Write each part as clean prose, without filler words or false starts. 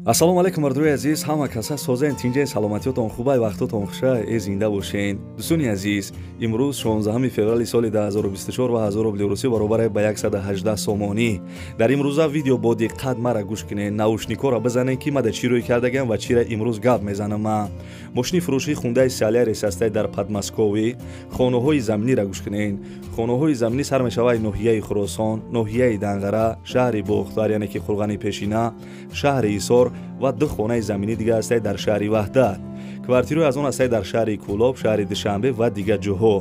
Ассалому алайкум мардуми азиз, ҳама каса созен, тинҷен, саломатиётон хубай, вақтотон хуша, э зинда бошен. Дӯстони азиз, имрӯз 16 феврали соли 2024 ва 1000 рубли русӣ баробар ба 118 сомонӣ. Дар имрӯза видео бо диққат мара гӯш кунед, наушникҳоро бизанед, ки мада чӣ рӯй кардагам ва чира имрӯз гап мезанам. Ма мошини фурӯшии хундаи Солярис ҳастай дар Подмосковӣ. Хонаҳои заминиро гӯш кунед. Хонаҳои заминӣ сар мешавад ноҳияи Хуросон, ноҳияи Данғара, шаҳри Бохтар, яъне ки Қурғани пешина, шаҳри Ҳисор ва ду хонаи заминӣ дигар ҳастай дар шаҳри Ваҳдат. Квартираҳои аз он ҳастай дар шаҳри Кӯлоб, шаҳри Душанбе ва дигар ҷоҳо.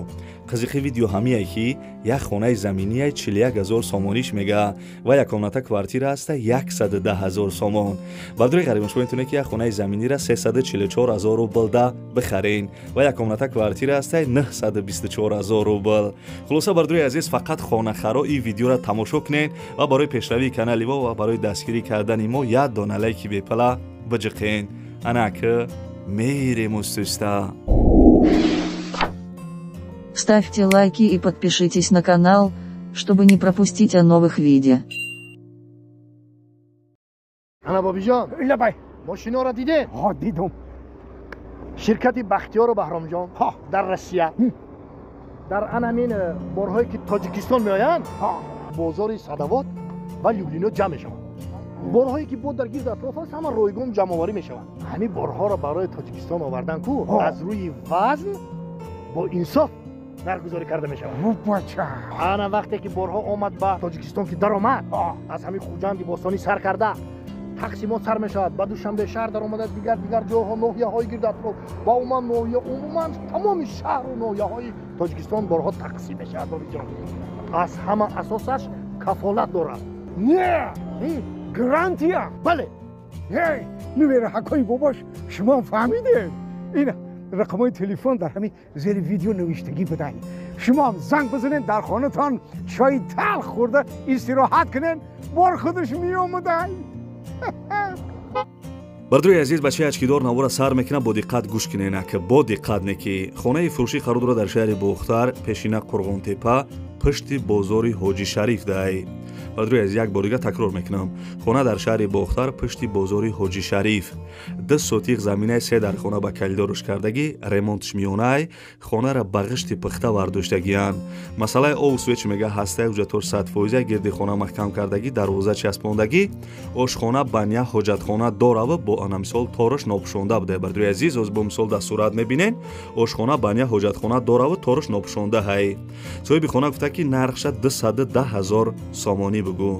Қизиқи видео ҳамие ки як хонаи заминие 41 000 сомониш мега ва якомната квартира ҳаста 110 000 сомон. Бардори ғарибон, шумо метавонед ки як хонаи заминира 344 000 рубл да бихарен ва якомната квартира ҳаста 924 000 рубл. Хулоса, бардори азиз, фақат хонахаро ин видеоро тамошо кунед ва барои пешравии канали мо ва барои дастгирӣ кардани мо як дона лайки бепала биҷиқен. Анак мерем устуста. Ставьте лайки и подпишитесь на канал, чтобы не пропустить о новых видео. Ана, Бобиҷон. Лабай. Мошиноро дидед? Ҳо, дидум. Ширкати Бахтиёру Баҳромҷон Ҳо. дар Россия дар анамин борҳое ки Тоҷикистон меоянд, бозори Садовод ва Люблино ҷамъ мешаванд. Борҳое ки бо дар гирд атроф аст, ҳама ройгон ҷамъоварӣ мешаванд. Ҳамин борҳоро барои Тоҷикистон овардан ку аз рӯи вазн бо инсоф нархгузорӣ карда мешавад. Бача. Ана, вақте ки борҳо омад ба Тоҷикистон, ки даромад, аз ҳамин Хуҷанди бостонӣ сар карда тақсимот сар мешавад, ба Душанбе шаҳр даромада, дигар дигар ҷойҳо, ноҳияҳои гирд атроф ва умуман ноҳия, умуман тамоми шаҳру ноҳияҳои Тоҷикистон борҳо тақсим мешавад. Бобиҷон, аз ҳама асосаш кафолат дорад. Не, гарантия. Бале. Эй, нумераҳакҳои бобош, шумо фаҳмидед, ин рақамҳои телефон дар ҳамин зери видео навиштагӣ будай. Шумоам занг бизанед, дар хонатон чойи талх хӯрда истироҳат кунед, бор худаш меомадай. Бардори азиз, бачаи ачкидор навора сар мекунад, бо диққат гӯш кунед, ак бо диққат не ки хонаи фурӯшӣ қарор дорад дар шаҳри Бохтар, пешина Қурғонтепа, пушти бозори Ҳоҷи Шариф дай. Бардори азиз, як бор дигар такрор мекунам: хона дар шаҳри Бохтар, пушти бозори Ҳоҷи Шариф, ду сотиқ заминаи, се дар хона ба калидоруш кардагӣ, ремонтш миёнай, хонара ба ғишти пухта вардоштагиянд. Масъалаи обу свет чи мега ҳастаи, ҳуҷҷатҳош 100%, гирди хона маҳкам кардагӣ, дарвоза часпондагӣ, ошхона, баня, ҳоҷатхона дорава, бо ана мисол тораш нопӯшонда буда. Бардори азиз, оз бо мисол дар сурат мебинед, ошхона, баня, ҳоҷатхона дорава, тораш нопӯшонда ҳай. Соҳиби хона гуфта ки нархша 210 000 сомонӣ бугӯ,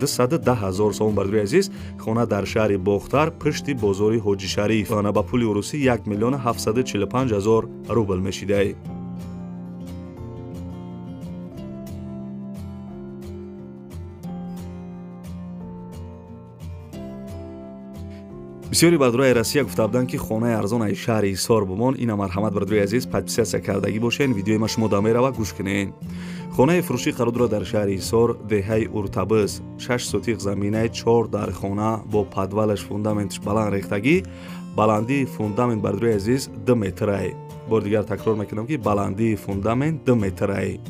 210 000 сомон. Бардори азиз, хона дар шаҳри Бохтар, пушти бозори Ҳоҷи Шариф, ана ба пули урусӣ 1 745 000 рубл мешидай. Бисёри бардорои Россия гуфта буданд, ки хонаи арзон ай шаҳри Ҳисор бумон. Ина, марҳамат, бардорои азиз, подписаться кардагӣ бошен, видеои ма шумо да мерава, гӯш кунед. Хонаи фурӯшӣ қарор дорад дар шаҳри Ҳисор, деҳаи Уртабиз, шаш сотиқ заминаи, чор дар хона бо подвалаш, фундаментш баланд рехтагӣ. Баландии фундамент, бардорои азиз, 2 метрай. Бори дигар такрор мекунам, ки баландии фундамент 2 метрай.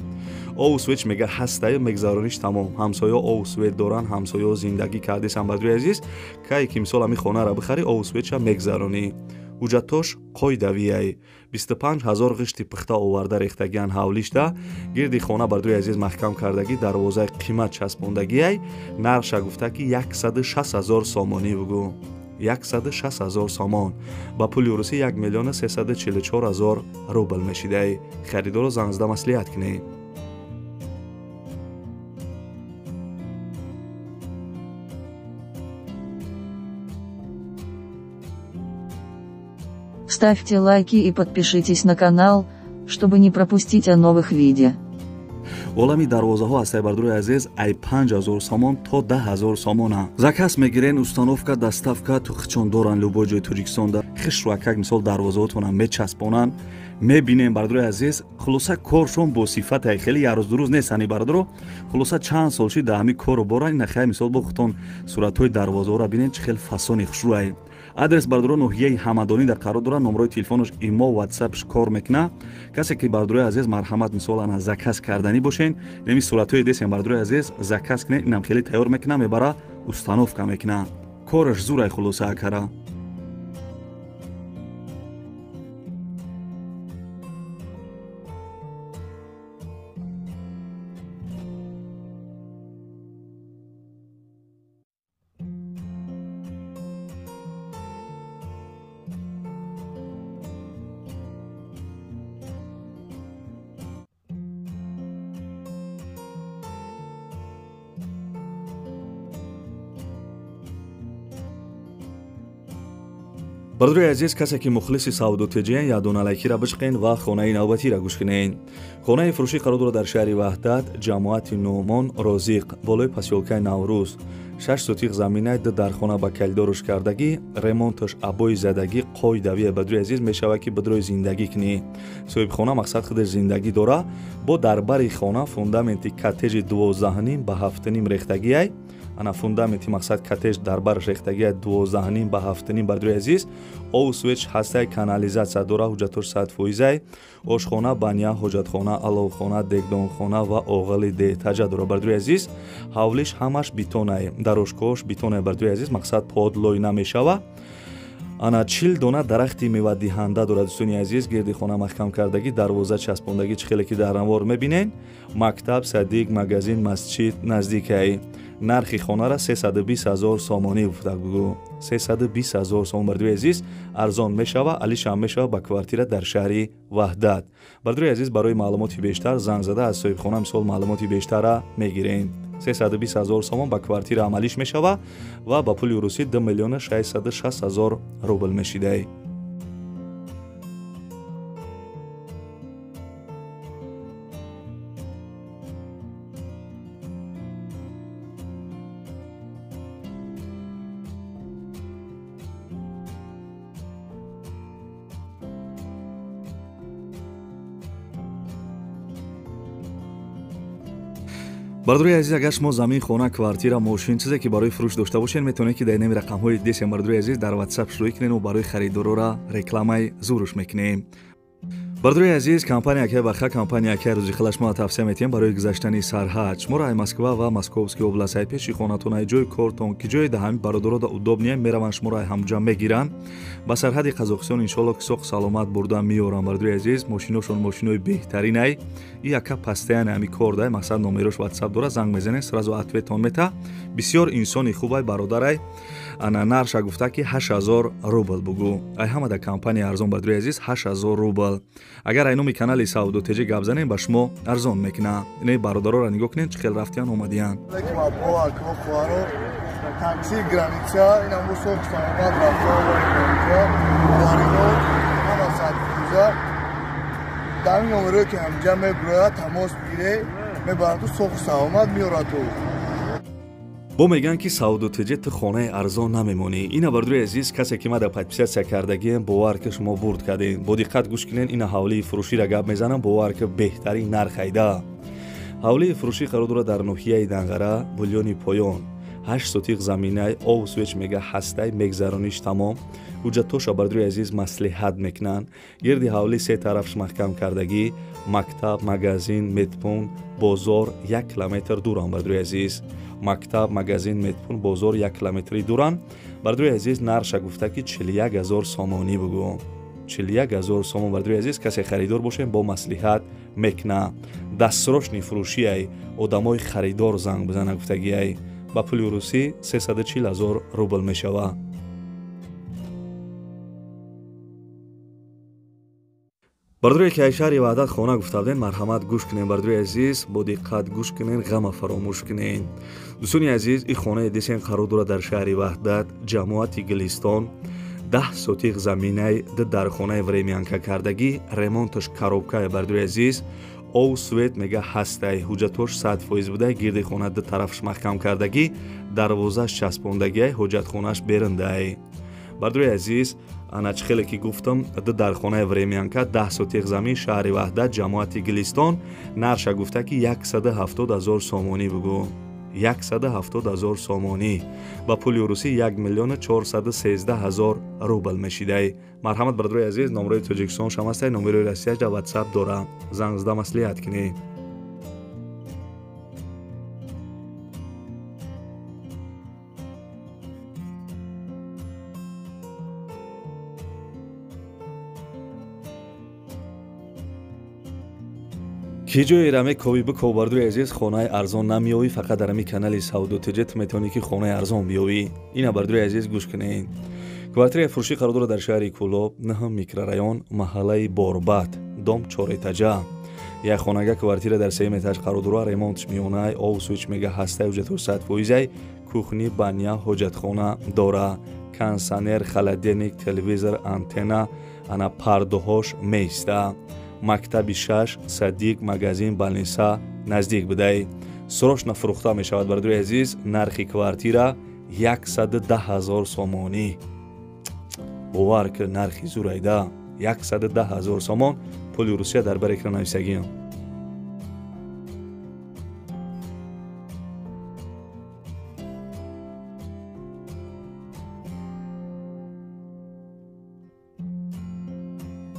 Обу свет мега ҳастаю, мегзарониш тамом. Ҳамсоё обу свет доранд, ҳамсоё зиндагӣ кардесам. Бардорои азиз, кае ки мисол ҳамин хонаро бихарӣ, обу светша мегзаронӣ. Ҳуҷҷатош қоидавияй. 25 000 ғишти пухта оварда рехтагиан ҳавлишта, гирди хона, бардорои азиз, маҳкам кардагӣ, дарвозаи қимат часпондагиай. Нархша гуфта ки 160 000 сомонӣ бугӯ, 160 000 сомон, ба пули русӣ 1 344 000 рубл мешидай. Харидоро занг зада маслиҳат кунед. Ставьте лайки и подпишитесь на канал, чтобы не пропустить о новых видео. Олами дарвозаҳо ҳастай, бардорои азиз, ай 5000 сомон то 10 000 сомона. Заказ мегирен, установка, доставка тухчон доранд, любой ҷои Тоҷикистонда хишру акак мисол дарвозаҳотонам мечаспонанд. Мебинем, бардорои азиз, хулоса, коршон бо сифате, хеле ярӯз дурӯз нестани, бардоро. Хулоса, чанд сол шид дар ҳамин кору бора. Ина хай, мисол, бо худтон суратҳои дарвозаҳоро бинед, чӣ хел фасони хушрӯай. Адрес, бардоро, ноҳияи Ҳамадонӣ дар қарор дорад. Номрои телефонаш, имо, ватсапш кор мекунад. Касе ки, бардорои азиз, марҳамат, мисол, ана заказ карданӣ бошен, неми суратҳои десем, бардорои азиз, заказ кунед, инам хеле тайёр мекунад, мебара, установка мекунад. Кораш зурай хулоса акара. Бародари азиз, касе ки мухлиси Савдо ТҶ ядона лайкира бичиқен ва хонаи навбатиро гӯш кунен. Хонаи фурӯшӣ қарор дорад дар шаҳри Ваҳдат, ҷамоати Нуъмон Розиқ, болои посёлкаи Наврӯз. 6 сотиқ заминай, 2 дархона ба калидоруш кардагӣ, ремонташ абои задагӣ, қоидавие. Бародари азиз, мешавад ки бидрои зиндагӣ кунӣ. Соҳибхона мақсад худаш зиндагӣ дора, бо дар бари хона фундаменти коттеҷи 12.5 ба 7.5 рехтагиай. Ана фундаменти мақсад коттеҷ дар бараш рехтагиай 12.5 ба 7.5. Бародари азиз, ов свеч ҳастай, канализатсия дора, ҳуҷҷатош 100%, ошхона, баня, ҳоҷатхона, аловхона, дегдонхона ва оғили деҳтаҷа дора. Бародари азиз, ҳавлиш ҳамаш бетонай, дарошкош бетонай. Бародари азиз, мақсад подлой намешава. Ана 40 дона дарахти мевадиҳанда дорад. Дӯстони азиз, гирди хона маҳкам кардагӣ, дарвоза часпондагӣ, чӣ хеле ки дар навор мебинен. Мактаб, садик, магазин, масҷид наздикай. Нархи хонара 320 ҳазор сомонӣ гуфта бугу. 320 ҳазор сомон, бародари азиз, арзон мешава, алишам мешава ба квартира дар шаҳри Ваҳдат. Бародари азиз, барои маълумоти бештар занг зада аз соҳибхона мисол маълумоти бештара мегирем. 320 ҳазор сомон ба квартира амалиш мешава ва ба пули русӣ 2 миллиона 660 ҳазор рубл мешидай. Бародари азиз, агар шумо замин, хона, квартира, мошин, чизе ки барои фурӯш дошта бошед, метавонед ки дар инами рақамҳои десем, бародари азиз, дар WhatsApp шурӯъ кунед ва барои харидорора рекламаи зуруш мекунем. Бародари азиз, компания Акай Баха, компания Акай Рӯзихела шумо тавсия метиҳем барои гузаштани сарҳад. Шуморо ай Москва ва Московский област, ай пеши хонатон, ай ҷои кортон, ки ҷои да ҳами бародаро да удобния мераванд, шуморо ай ҳамҷа мегиранд. Ба сарҳади Қазоқистон иншоалло ки соқ саломат бурда меоранд. Бародари азиз, мошиношон мошинои беҳтарин ай. И яка пастаян ҳами кор дай, мақсад номерош WhatsApp дора, занг мезанед, сразу ответон мета. Бисёр инсони хуб ай бародарай. Ана нарша гуфта ки 8000 рубл бугу. Ай ҳама да компания арзон, бародари азиз, 8000 рубл. Агар ай номи канали Савдо ТҶ гап занем, ба шумо арзон мекунад. Инаи бародароро нигоҳ кунед, чӣ хел рафтиян омадиян. Такси граница, инам бо соқ саломат рафта граница, варино ҳама садфуза. Дар ин номерое ки ҳамҷа мебирояд, тамос бигире, мебарад ту соқ саломат меорад ту. Бо мегӯянд ки Савдо ТҶ ту хонаи арзон намемонӣ. Ина бародари азиз, касе ки ма дар подписатсия кардагием, бовар ки шумо бурд кардем. Бо диққат гӯш кунед, ина ҳавлии фурӯширо гап мезанам, бовар ки беҳтарин нарх айда. Ҳавлии фурӯшӣ қарор дорад дар ноҳияи Данғара, Булёни Поён. 8 сотиқ заминай, ов свеч мега ҳастай, мегзарониш тамом. Ҳуҷҷатоша бародари азиз маслиҳат мекунанд. Гирди ҳавлӣ се тарафш маҳкам кардагӣ, мактаб, магазин, медпункт, бозор 1 километр дуранд, бародари азиз. Мактаб, магазин, медпункт, бозор 1 километри дуранд. Бародари азиз, нарша гуфта ки 41 ҳазор сомонӣ бугу. 41 ҳазор сомон, бародари азиз, касе харидор бошем, бо маслиҳат мекуна. Дастсрочни фурӯшиай, одамои харидор занг бизана гуфтагиай. Ба пули русӣ 340 ҳазор рубл мешава. Бародаре ки ай шаҳри Ваҳдат хона гуфта будем, марҳамат гӯш кунем, бародари азиз, бо диққат гӯш кунен, ғама фаромӯш кунен. Дӯстони азиз, ин хонаи десен қарор дорад дар шаҳри Ваҳдат, ҷамоати Гулистон, 10 сотиқ заминай, 2 дархонаи времянка кардагӣ, ремонташ коробкае, бародари азиз, ов свет мега ҳастай, ҳуҷҷатош 100% буда, гирди хона ду тарафш маҳкам кардагӣ, дарвозаш часпондагиай, ҳоҷатхонаш берундай. Бародари азиз, ана чӣ хеле ки гуфтам, ду дархонаи времянка, 10 сотиқ замин, шаҳри Ваҳдат, ҷамоати Гулистон, нарша гуфта ки 170 ҳазор сомонӣ бугу. 170 ҳазор сомонӣ. Ба пули русӣ 1 миллиона 413 ҳазор рубл мешидай. Марҳамат, бародари азиз, номерои Тоҷикистон шам ҳастай, номерои Россия дар WhatsApp дора. Занг зада маслиҳат кунед. Ки ҷоеро мековӣ биков, бардори азиз, хонаи арзон намеёвӣ, фақат дар ҳамин канали Савдо ТЖ ту метавонӣ ки хонаи арзон биёвӣ. Ина, бардори азиз, гӯш кунед. Квартираи фурӯшӣ қарор дорад дар шаҳри Кӯлоб, наҳум микрорайон, маҳаллаи Борбад, дом чоретаҷа. Як хонага квартира дар сеюм этаж қарор дорад, ремонтш миёнай, ов свич мега ҳастай, ҳуҷҷатҳош 100%, кухни, баня, ҳоҷатхона дора, кондиционер, холодильник, телевизор, антенна, ана пардоҳош меиста. Мактаби шаш, садик, магазин, больница наздик будай. Срочно фурӯхта мешавад, бардори азиз. Нархи квартира 110 000 сомонӣ. Бовар ки, нархи зурайда, 110 000 сомон. Пули Русия дар бар экран нависагиам.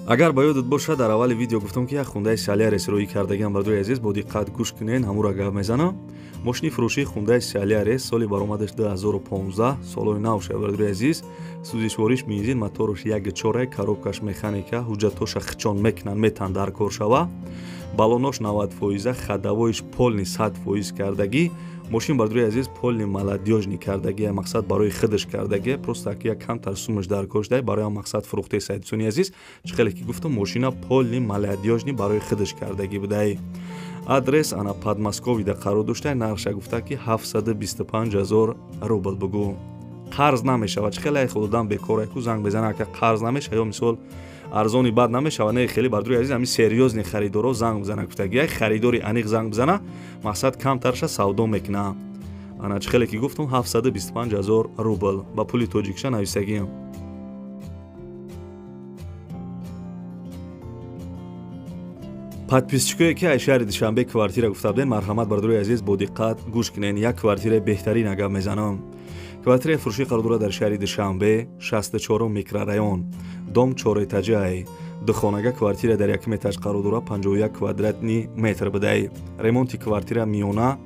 Агар ба ёдат бошад, дар аввали видео гуфтам, ки як Хундаи Солярис рӯӣ кардагиам. Бардори азиз, бо диққат гӯш кунен, ҳамура гап мезанам. Мошини фурӯшии Хундаи Солярис, соли баромадаш 2015, солҳои нав шуда, бардори азиз. Сӯзишвориш бензин, мотораш 1,4, коробкаш механика, ҳуҷҷатҳоша хичон мекунанд, метан дар кор шава. Баллонош 90%, ходовойш полный 100% кардагӣ. Мошин, бардори азиз, полный молодёжный кардагӣ, мақсад барои худаш кардагӣ, просто як камтар сумаш дар кор шуда, барои ҳам мақсад фурӯхтаи. Дӯстони азиз, чӣ хеле ки гуфтам, мошина полный молодёжный барои худаш кардагӣ будай. Адрес ана Подмосковьеда қарор дошта. Нархша гуфта, ки 725 ҳазор рубл бугӯ, қарз намешавад. Чӣ хеле худодам бекора ку занг безана, ака, қарз намешава ё мисол арзони бад намешава? Не, хеле, бардори азиз, ҳамин серьёзный харидоро занг бизана гуфтаги. Як харидори аниқ занг бизана, мақсад камтарша савдо мекуна. Ана чӣ хеле ки гуфтам, 725 ҳазор рубл ба пули тоҷикша нависагиам. Подписчикое ки аз шаҳри Душанбе квартира гуфта будем, марҳамат, бардори азиз, бо диққат гӯш кунен, як квартираи беҳтарин гап мезанам. Квартираи фурӯшӣ қарор дорад дар шаҳри Душанбе, 64 микрорайон, дом чоретаҷай. Духонага квартира дар якум этаж қарор дорад, 51 квадратный метр будай. Ремонти квартира миёна,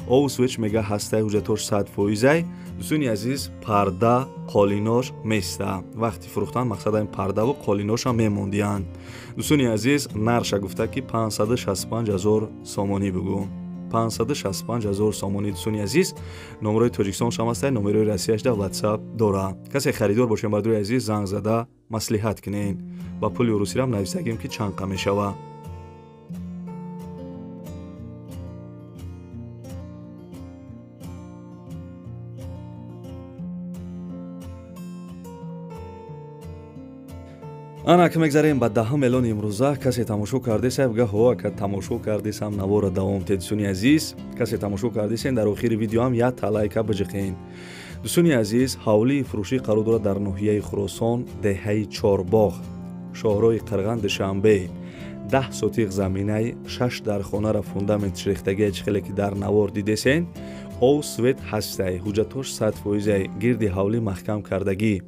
ов свич мега ҳастай, ҳуҷҷатҳош 100%. Дӯстони азиз, парда, қолинош места. Вақти фурӯхтан мақсад ин пардаву қолиношам мемондиянд. Дӯстони азиз, нарша гуфта, ки 565 ҳазор сомонӣ бугӯ, 565 ҳазор сомонӣ. Дӯстони азиз, номерои Тоҷикистон шам ҳастай, номерои Россияшда Ватсап дора. Касе харидор бошем, бардори азиз, занг зада маслиҳат кунен. Ба пули русирам нависагим, ки чанд қа мешава. Ана ки мегзарем ба даҳум эълони имрӯза. Касе тамошо кардеса, га ҳо, ака, тамошо кардесам, навора давом те. Дӯстони азиз, касе тамошо кардесен, дар охири видеоам як та лайка биҷиқен. Дӯстони азиз, ҳавлии фурӯшӣ қарор дорад дар ноҳияи Хуросон, деҳаи Чорбоғ, шоҳрои Қирған, Душанбе. 10 сотиқ заминаи, шаш дар хонаро фундамент ширехтагие, чӣ хеле ки дар навор дидесен. Ов свет ҳастай, ҳуҷҷатҳош 100%, гирди ҳавлӣ маҳкам кардагӣ.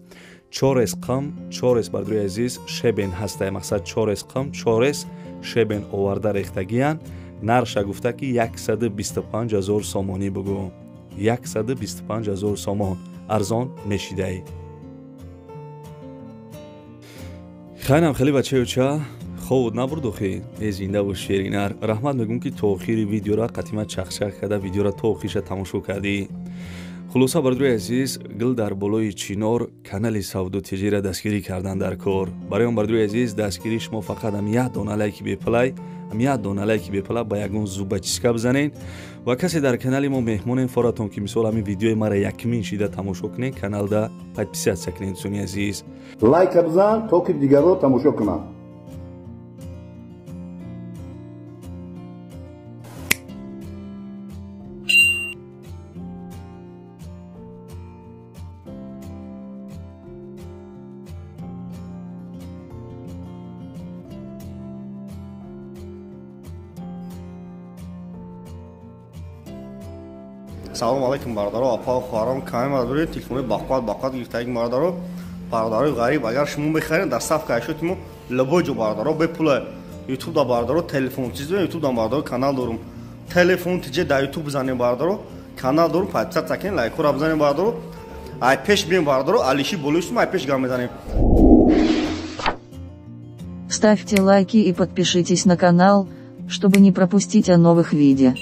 Чорес қам, чорес, бардори азиз, щебень ҳастай, мақсад чорес қам, чорес щебень оварда рехтагиян. Нарша гуфта, ки 125 ҳазор сомонӣ бугӯ, 125 ҳазор сомон, арзон мешидай. Хайнам хеле бачаюча ховуд набурдухи, э зинда бош, шеринар. Раҳмат мегӯм, ки то охири видеора қатима чақчақ карда, видеора то охириша тамошо кардӣ. Хулоса, бардори азиз, гил дар болои чинор канали Савдо ТЖра дастгирӣ кардан дар кор. Барои он, бардори азиз, дастгирии шумо фақат ам як дона лайки бепулай, ам як дона лайки бепула ба ягон зубочистка бизанен. Ва касе дар канали мо меҳмонен, форатон ки мисол ҳамин видеои мара якмин шида тамошо кунен, каналда подписаться кунен, дӯстони азиз. Лайка бизан, то ки дигарро тамошо кунанд. Салом алейкум, бародаро, апа, хоҳарон. Каме бародари телефони бақувват, бақувват гирифтаги, бародаро, бародарои ғариб. Агар шумо мехаред, доставка ашёти мо любой ҷо, бародаро, бепула. Ютуб да, бародаро, телефон чиз, ютуб да, бародаро, канал дорум, телефон тиҷе да ютуб бизанем, бародаро, канал дорум, подписаться кунед, лайкҳоро бизанем, бародаро. Ай пеш бием, бародаро, алиши болои ай пеш гам мезанем. Ставьте лайки и подпишитесь на канал, чтобы не пропустить о новых видео.